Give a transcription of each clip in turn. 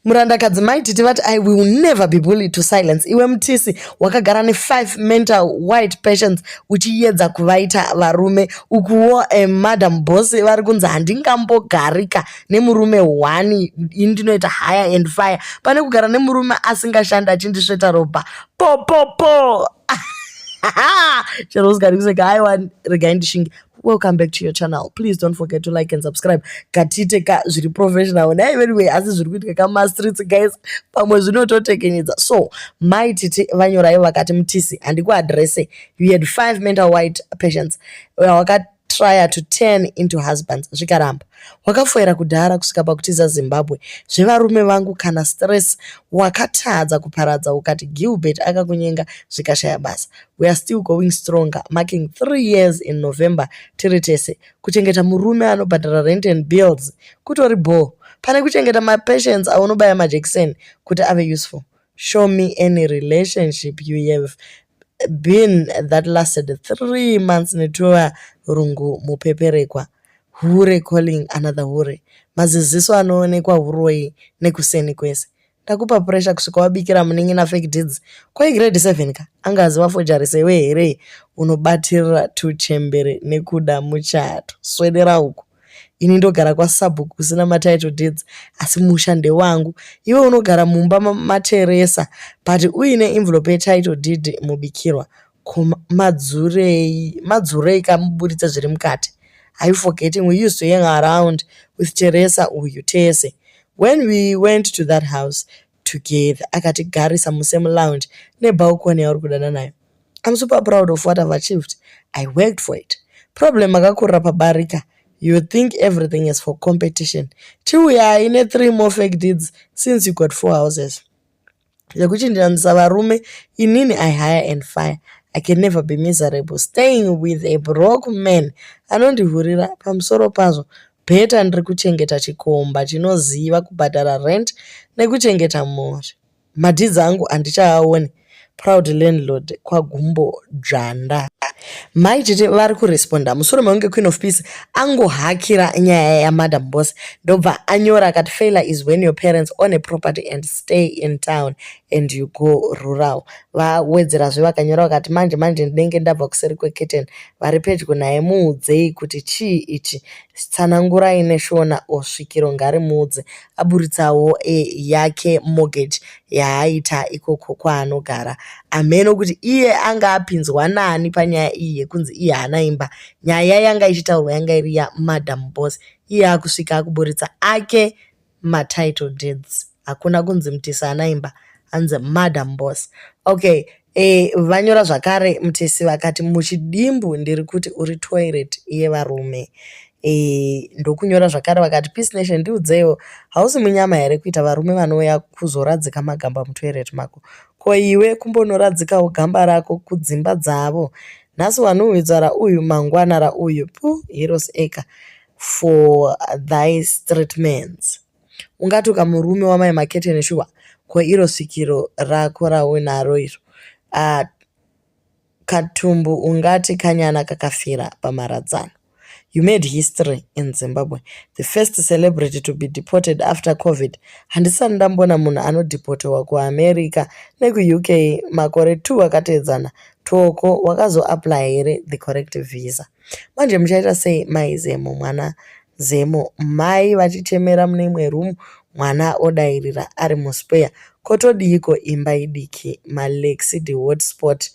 Murandakadzi Mai Titi vati, "I will never be bullied to silence." Iwe Mutisi, wakagara ne5 mental white patients uchiedza kuvaita varume. Ukuwo Madam Boss vari kunzi, "Handingambogarika nemurume one. Ini ndinoita hire and fire pane kugara nemurume asingashandi achindisveta ropa." Po po po, chero usingadi kuseka, aiwa, regai ndishinge. Welcome back to your channel. Please don't forget to like and subscribe. Katite ka zviri professional nai. Anyway, asi zviri kuitika kamastreets, guys, pamwe zvinototekenyedza. So Mai Titi vanyorai vakati, "Mutisi, handikuadrese. You had five mental white patients wakatrya to turn into husbands, zvikaramba. Wakafoira kudhara kusvika pakutiza Zimbabwe. Zvevarume vangu kana stress wakatadza kuparadza, ukati Gilbert akakunyenga, zvikashaya basa. We are still going stronger, marking 3 years in November tiri tese. Kuchengeta murume anobhadhara rent and bills kutori ball pane kuchengeta mapatients aunobaya majekiseni kuti ave useful. Show me any relationship you have been that lasted 3 months netuvarungu mupeperekwa. Hure calling another hure. Maziziso anoonekwa uroi nekuseni kwese. Ndakupa pressure kusvika wabikira munin'ina fake deeds. Kwai grade 7 ka angaziva forgery sewe here? Unobatirira tuchembere nekuda muchato. Swedera uku. Ini ndogara kwasabhuku kusina matitle deeds, asi musha ndewangu. Iwe unogara mumba materesa but uine envelope yetitle deed mubikirwa. Ko madzurei, madzurei kamuburitsa zviri mukati? Are you forgetting we used to hang around with Teresa uyu tese? When we went to that house together, akatigarisa musame lounge nebalcony yauri kudana nayo. I'm super proud of what I've achieved. I worked for it. Problem, akakurira pabarika. You think everything is for competition. Chiuyai ne3 more fake deeds since you got four houses yekuchinjanisa varume. Inini I hire and fire. I can never be miserable staying with a broke man anondihurira. Pamusoro pazvo, better ndiri kuchengeta chikomba chinoziva kubhadhara rent nekuchengeta mhuri. Madeeds angu handichaaoni. Proud landlord kwaGumbo Dzvanda." Mai Tete vari kuresponda mushure mekunge Queen of Peace angohakira nyaya yaMadam Boss, ndobva anyora akati, "Failure is when your parents own a property and stay in town and you go rural." Vawedzerazve vakanyora vakati, "Manje manje ndinenge ndabva kuseri kweketeni. Vari pedyo naye muudzei kuti chii ichi. Tsanangurai neshona, osvikiro ngarimuudze." Aburitsawo yake mortgage yaaita ikoko kwaanogara. Ameno kuti iye anga apinzwa nani panyaya iyi yekunzi iye haana imba. Nyaya yanga ichitaurwa yanga iri yaMadam Boss. Iye akusvika akuburitsa ake matitle deeds. Hakuna kunzi Mutisi haana imba, hanzi Madam Boss. Okay, vanyora zvakare Mutisi vakati, "Muchidimbu ndiri kuti uri toilet yevarume." Ndokunyora zvakare vakati, "Peace Nation, ndiudzeiwo, hausi munyama here kuita varume vanouya kuzoradzika magamba mutoilet mako? Ko iwe kumbonoradzikawo gamba rako kudzimba dzavo? Nhasi wanhuhwidza rauyu, mangwana rauyu. Pu Heroes Acre for thy streetmans. Ungatuka murume wamai Maketeni shuwa? Ko iro svikiro rako raunaro iro? Katumbu ungati kanyana kakafira pamharadzano. You made history in Zimbabwe, the first celebrity to be deported after COVID. Handisati ndamboona munhu anodhipotewa kuAmerica nekuUK makore 2 akateedzana. Toko wakazoapply here the correct visa? Manje muchaita sei mai Zemo, mwana Zemo, mai vachichemera mune imwe rumu, mwana odairira ari muspeya? Kotodiiko imba idiki? Malexi the hotspot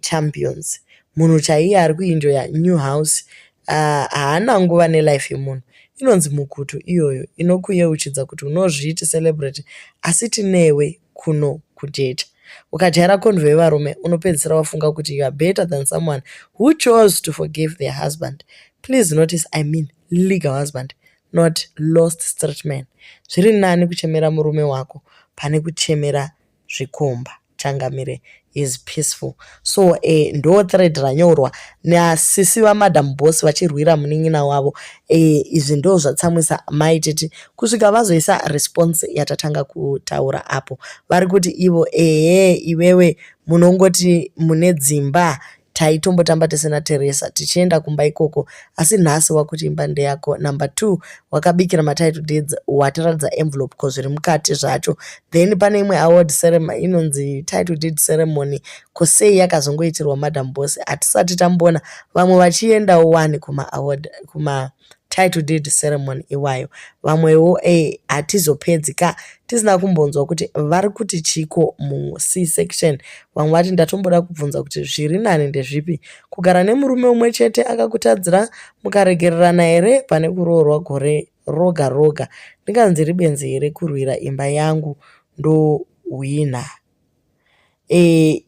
champions. Munhu chaiye ari kuenjoya new house haana nguva nelife yemunhu. Inonzi mukutu iyoyo inokuyeuchidza kuti unozviti celebrity, asi tinewe kuno kujecha. Ukajaira convoy yevarume, unopedzisira wafunga kuti you are better than someone who chose to forgive their husband. Please notice, I mean legal husband, not lost street man. Zviri nani kuchemera murume wako pane kuchemera zvikomba. Changamire is peaceful." So ndo thread ranyorwa nasisi vaMadam Boss vachirwira munin'ina wavo. Izvi ndo zvatsamwisa Mai Titi kusvika vazoisa response yatatanga kutaura apo. Vari kuti ivo, "Ehe, iwewe munongoti mune dzimba. Taitombotamba tese naTeresa tichienda kumba ikoko asi nhasi wakuti imba ndeyako. Number 2 wakabikira matitle deeds watiratidza envelope ko zviri mukati zvacho. Then pane imwe award ceremony inonzi title deed ceremony ko sei yakazongoitirwa Madam Boss hatisati tamboona vamwe vachiendawo wani kuma award kuma title deed ceremony iwayo. Vamwewo hatizopedzi ka tisina kumbonzwa kuti vari kuti chiko muC section. Vamwe vati ndatomboda kubvunza kuti zviri nani ndezvipi kugara nemurume umwe chete akakutadzira mukaregererana here pane kuroorwa gore roga roga. Ndinganzi ribenzi here kurwira imba yangu ndohwina.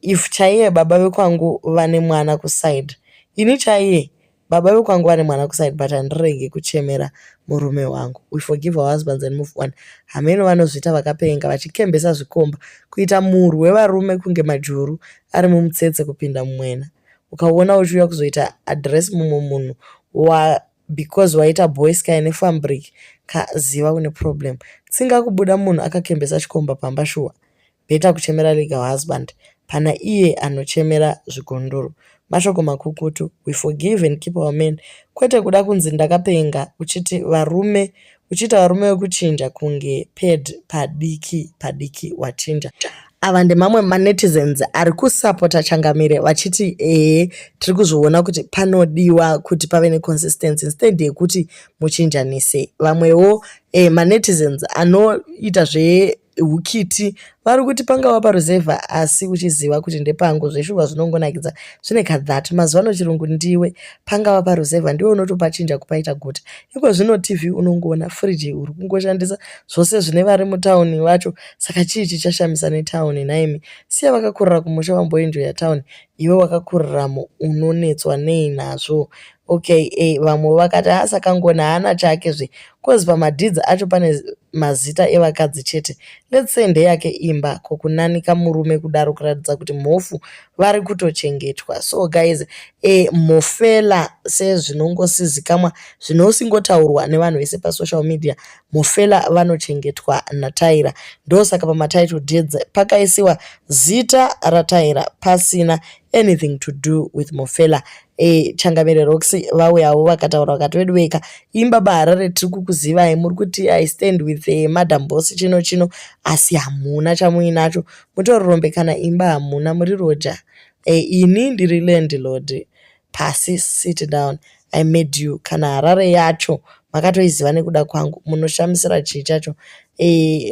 If chaiye baba vekwangu vane mwana kuside ini chaiye baba vekwangu vane mwana kuside but handiregi kuchemera murume wangu. We forgive our husbands and move on. Hameno vanozviita vakapenga vachikembesa zvikomba kuita murwi wevarume kunge majuru ari mumutsetse kupinda mumwena. Ukaona uchiuya kuzoita address mumwe munhu because waita boy sky nefabric kaziva une problem. Tsinga kubuda munhu akakembesa chikomba pamba shuwa. Better kuchemera legal husband pana iye anochemera zvigondoro. Mashoko makukutu. We forgive and keep our men. Kwete kuda kunzi ndakapenga uchiti varume uchiita varume vekuchinja kunge pad padiki padiki wachinja. Ava ndemamwe manetizens ari kusapota Changamire vachiti ehe tiri kuzviona kuti panodiwa kuti pave neconsistency instead yekuti muchinjanise. Vamwewo manetizens anoita zvehukiti vari kuti pangava paruzevha asi uchiziva kuti ndepangu zveshuwa zvinongonakidza zvine kadhati. Mazuva ano chirungu ndiwe pangava paruzevha ndiwe unotopachinja kupaita guta. Iko zvino TV unongoona firiji uri kungoshandisa zvose zvine vari mutauni vacho saka chii chichashamisa netauni nhaimi. Siya vakakurira kumusha vamboenjoya tauni iwe wakakuriramo unonetswa nei nazvo. Okay vamwe vakati haa saka Ngoni haana chake zve cause pamadeeds acho pane mazita evakadzi chete. Let's say ndeyake imba ko kunanika murume kudaro kuratidza kuti mhofu vari kutochengetwa. So guys Mhofela sezvinongosizikamwa zvinosingotaurwa nevanhu vese pasocial media Mhofela vanochengetwa naTaira. Ndosaka pamatitle deeds pakaisiwa zita raTaira pasina anything to do with Mhofela. Changamire Roxy vauyawo vakataura vakati vedu veka imba baHarare tiri kukuzivai muri kuti I stand with Madam Boss chino chino asi hamuna chamuinacho mutori rombe kana imba hamuna muri roja. Ini ndiri landlord pasi sit down I made you kana Harare yacho makatoiziva nekuda kwangu munoshamisira chii chacho.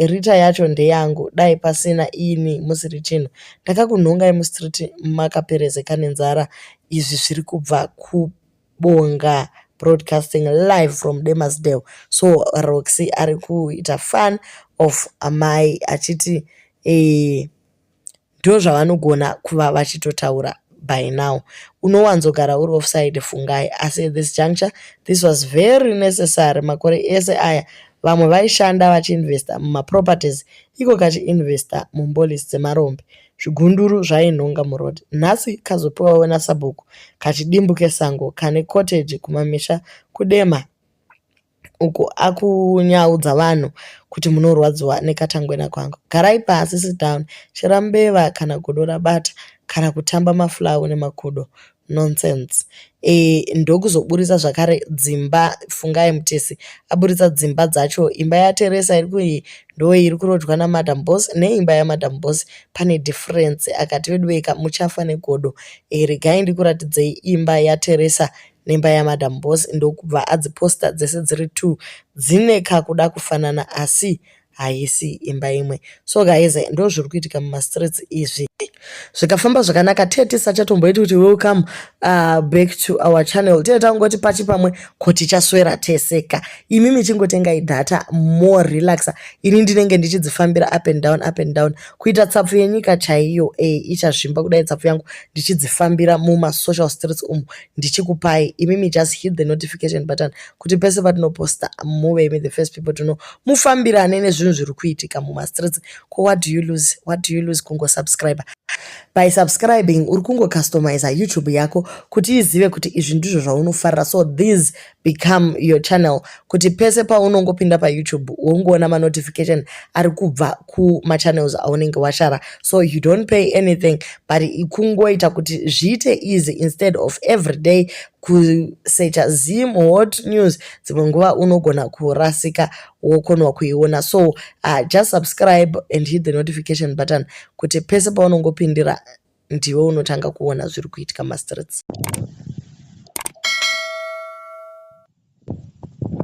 Rita yacho ndeyangu dai pasina ini musiri chinhu. Ndakakunhongai mustreet makaperezeka nenzara. Izvi zviri kubva kubonga broadcasting live from Demasdale. So Roxy ari kuita fun of amai achiti ndozvavanogona kuva vachitotaura by now. Unowanzogara uri offside fungai asi at this juncture this was very necessary makore ese aya vamwe vaishanda vachiinvesta mumaproperties iko kachiinvesta mumbolis dzemarombe. Zvigunduru zvainhonga muroad. Nhasi kazopiwawo nasabhuku kachidimbu kesango kane cottage kumamisha kudema uko akunyaudza vanhu kuti munorwadziwa nekatangwena kwangu. Garai pasi sit down chirambeva kana godo rabata kana kutamba mafulawu nemakudo nonsense. Ndokuzoburisa zvakare dzimba Fungai Mutesi aburitsa dzimba dzacho imba yaTeresa iri kui ndo iri kurojwa naMadam Boss neimba yaMadam Boss pane difference akati vedu veka muchafa negodo. Regai ndikuratidzei imba yaTeresa nemba yaMadam Boss ndokubva adziposta dzese dziri 2 dzine kakuda kufanana asi haisi imba imwe. So guys ndo zviri kuitika mumastreets izvi. Zvikafamba zvakanaka tete tisachatomboiti kuti welcome back to our channel. Tete tangoti pachi pamwe ko tichaswera teseka. Imi michingotengai data more relaxa. Ini ndinenge ndichidzifambira up and down up and down kuita tsapfu yenyika chaiyo ichazvimba kudai tsapfu yangu ndichidzifambira mumasocial streets umu ndichikupai imimi just hit the notification button kuti pese patinoposta muve imi the first people to know mufambirane nezvinhu zviri kuitika mumastreets. Ko what do you lose? What do you lose kungosubscribe? By subscribing uri kungocustomiza YouTube yako kuti izive kuti izvi ndizvo zvaunofarira. So these become your channel, kuti pese paunongopinda paYouTube wongoona manotification ari kubva kumachannels aunenge washara. So you don't pay anything, but kungoita kuti zviite easy instead of every day kusearcha Zim Hot News. Dzimwe nguva unogona kurasika wokonwa kuiona. So just subscribe and hit the notification button kuti pese paunongopindira ndiwe unotanga kuona zviri kuitika mastreets.